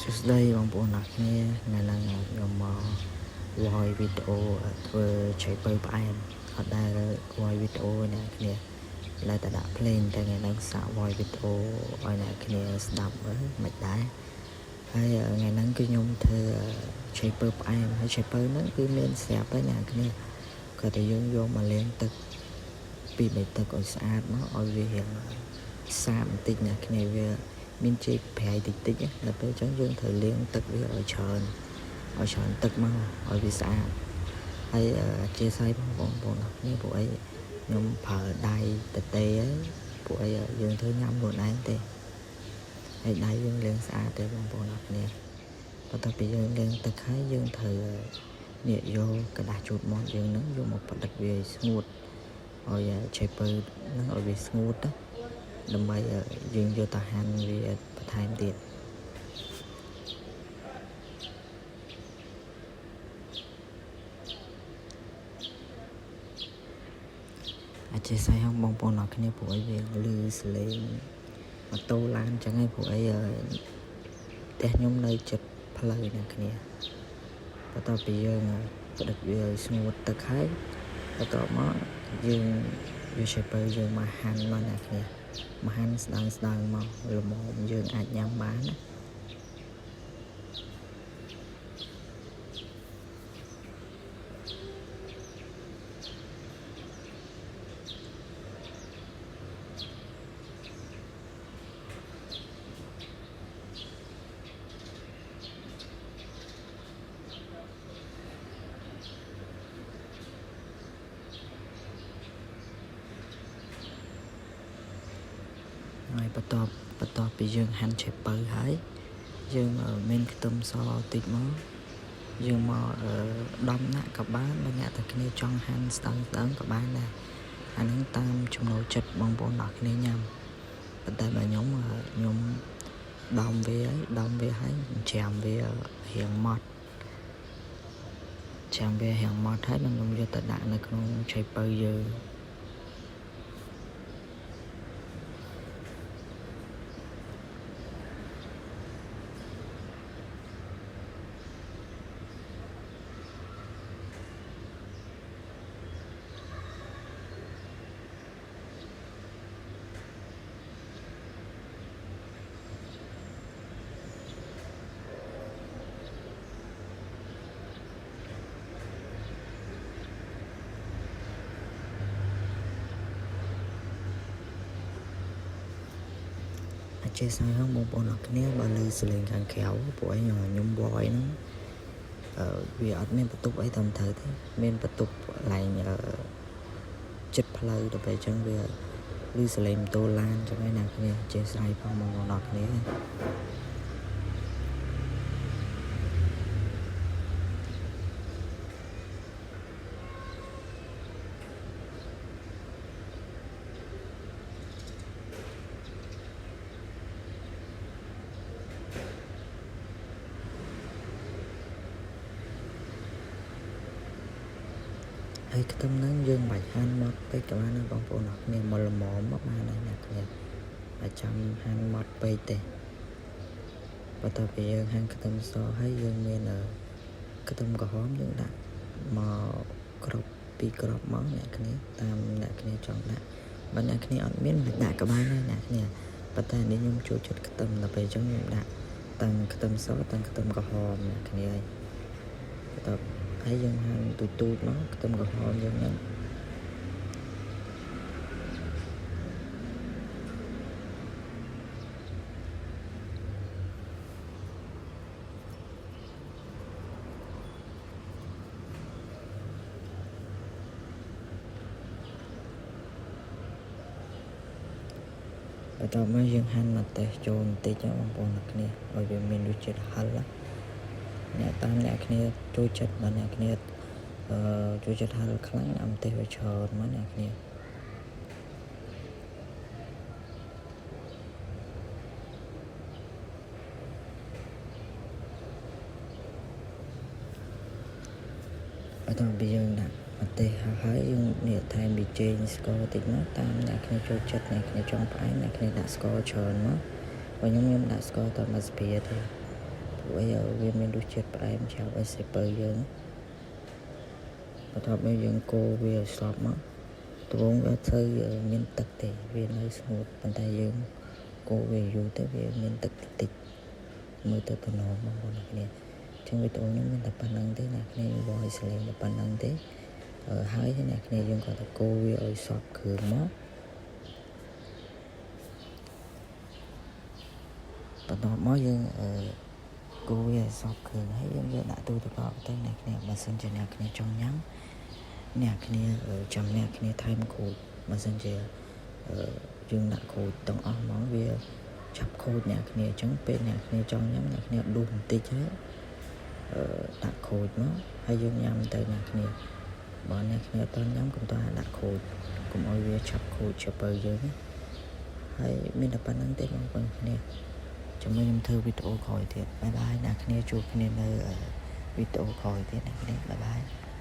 សួស្តីបងប្អូនអរគ្នាថ្ងៃហ្នឹងខ្ញុំមក voice វីដេអូធ្វើឆៃពៅផ្អែមអត់ដែល voice វីដេអូអ្នកគ្នាឡើយតែដាក់ភ្លេងតែថ្ងៃហ្នឹងសាក voice វីដេអូឲ្យអ្នកគ្នាស្ដាប់មើលមិនដែរហើយថ្ងៃហ្នឹងគឺខ្ញុំធ្វើឆៃពៅផ្អែមហើយឆៃពៅហ្នឹងគឺមានស្រាប់ហើយអ្នកគ្នាគាត់តែយើងយកមកលាងទឹកពីបីទឹកឲ្យស្អាតមកឲ្យវារៀងសាបបន្តិចអ្នកគ្នាវាមានចេកប្រៃតិចតិចដល់ពេលអញ្ចឹងយើងត្រូវលាងទឹកវាឲ្យច្រើនឲ្យច្រើនទឹកមកឲ្យវាស្អាតហើយអធិស្ឋានបងប្អូនអរគ្នាពួកអីខ្ញុំប្រើដៃតទេហើយពួកអីយើងធ្វើញ៉ាំខ្លួនឯងទេហើយដៃយើងលាងស្អាតទេបងប្អូនអរគ្នាបន្ទាប់ពីយើងលាងទឹកហើយយើងត្រូវនេះយកក្រដាសជូតមាត់យើងនឹងយកមកផ្ដិតវាឲ្យស្ងួតឲ្យឆៃពៅនឹងឲ្យវាស្ងួតណាដើម្បីយើងយកទៅហាន់វាបន្ថែមទៀតអធិស្ឋានហងបងប្អូនអរគ្នាព្រោះអីវាលឺសលេងម៉ូតូឡានអញ្ចឹងឯងព្រោះអីផ្ទះខ្ញុំនៅជិតផ្លូវអ្នកគ្នាបន្ទាប់ពីយើងផ្ដិតវាឲ្យស្ងួតទឹកហើយបន្ទាប់មកយើងយកឆៃពៅយើងមកហាន់មកអ្នកគ្នាមកហាន់ស្ដើងស្ដើងមកល្មមយើងអាចញ៉ាំបានណាហើយបន្ទាប់ពីយើងហាន់ឆៃពៅហើយយើងមានខ្ទឹមសតិចមកយើងមកដំណាក់ក៏បានបើអ្នកតែគ្នាចង់ហាន់ស្ដើងស្ដើងក៏បានដែរអាហ្នឹងតាមចំណូលចិត្តបងប្អូនអរគ្នាញ៉ាំប៉ុន្តែបើខ្ញុំខ្ញុំដំវាហើយដំវាហើយច្រាមវារៀងម៉ត់ច្រាមវារៀងម៉ត់ហើយនឹងខ្ញុំយកទៅដាក់នៅក្នុងឆៃពៅយើងអធិស្ឋានបងប្អូនអរគ្នាបើលឺសលេងខាងក្រៅព្រោះអីខ្ញុំ voice ហ្នឹងវាអត់មានបន្ទប់អីតាមត្រូវទេមានបន្ទប់កន្លែងចិត្តផ្លូវដល់ពេលអញ្ចឹងវាលឺសលេងម៉ូតូឡានអញ្ចឹងឯណាគ្នាអធិស្ឋានផងបងប្អូនអរគ្នាហើយខ្ទឹមហ្នឹងយើងមិនបាច់ហាន់ម៉ត់ពេកក៏បានដែរបងប្អូនអរគ្នាមកល្មមមកបានហើយអ្នកគ្នាបើចាំហាន់ម៉ត់ពេកទេបន្ទាប់ពីយើងហាន់ខ្ទឹមសហើយយើងមានខ្ទឹមក្រហមយើងដាក់មកគ្រាប់ពីរគ្រាប់មកអ្នកគ្នាតាមអ្នកគ្នាចង់ដាក់បើអ្នកគ្នាអត់មានមិនដាក់ក៏បានដែរអ្នកគ្នាប៉ុន្តែនេះខ្ញុំចូលចិត្តខ្ទឹមដល់ពេលអញ្ចឹងខ្ញុំដាក់តាំងខ្ទឹមសតាំងខ្ទឹមក្រហមអ្នកគ្នាហើយបន្ទាប់ហើយយើងហាន់ទូចទូចមកខ្ទឹមក្រហមយើងហ្នឹងបន្ទាប់មកយើងហាន់ម្ទេសចូលបន្តិចបងប្អូនអ្នកគ្នាឲ្យវាមានរសជាតិហឹរអ្នកតាមអ្នកគ្នាចូលចិត្តបើអ្នកគ្នាចូលចិត្តហឹរខ្លាំងដាក់ម្ទេសវាច្រើនមកអ្នកគ្នាបន្ទាប់ពីយើងដាក់ម្ទេសហើយយើងនេះថែមប៊ីចេងស្ករតិចមកតាមអ្នកគ្នាចូលចិត្តអ្នកគ្នាចង់ផ្អែមអ្នកគ្នាដាក់ស្ករច្រើនមកបើខ្ញុំដាក់ស្ករតែមួយស្ពាទេ ព្រោះអីវាមានរសជាតិផ្អែមឆៅឲ្យសាច់ពៅយើងបន្ទាប់មកយើងកូរវាឲ្យសព្វមកដំបូងវាអត់សូវមានទឹកទេវានៅស្ងួតប៉ុន្តែយើងកូរវាយូរទៅវាមានទឹកតិចតិចមើលទៅតំណងបងប្អូនអ្នកគ្នាអញ្ចឹងវីដេអូនេះមានតែប៉ុណ្្នឹងទេអ្នកគ្នា voice លេងតែប៉ុណ្្នឹងទេហើយអ្នកគ្នាយើងក៏ទៅកូរវាឲ្យសព្វគ្រឿងមកបន្ទាប់មកយើងអឺកូរវាឲ្យសព្វគ្រឿងហើយយើងយកដាក់ទូទឹកកកទៅអ្នកគ្នាបើសិនជាអ្នកគ្នាចង់ញ៉ាំអ្នកគ្នាចាំអ្នកគ្នាថែមក្រូចបើសិនជាយើងដាក់ក្រូចទាំងអស់ហ្មងវាឆាប់ខូចអ្នកគ្នាអញ្ចឹងពេលអ្នកគ្នាចង់ញ៉ាំអ្នកគ្នាដួសបន្តិចហើយអឺដាក់ក្រូចមកហើយយើងញ៉ាំទៅអ្នកគ្នាបើអ្នកគ្នាអត់តញ៉ាំកុំតដាក់ក្រូចកុំឲ្យវាឆាប់ខូចឆាពៅយើងណាហើយមានតែប៉ុណ្្នឹងទេបងប្អូនគ្នាចាំខ្ញុំធ្វើវីដេអូក្រោយទៀត bye bye អ្នកគ្នាជួបគ្នានៅវីដេអូក្រោយទៀតអ្នកគ្នា bye bye.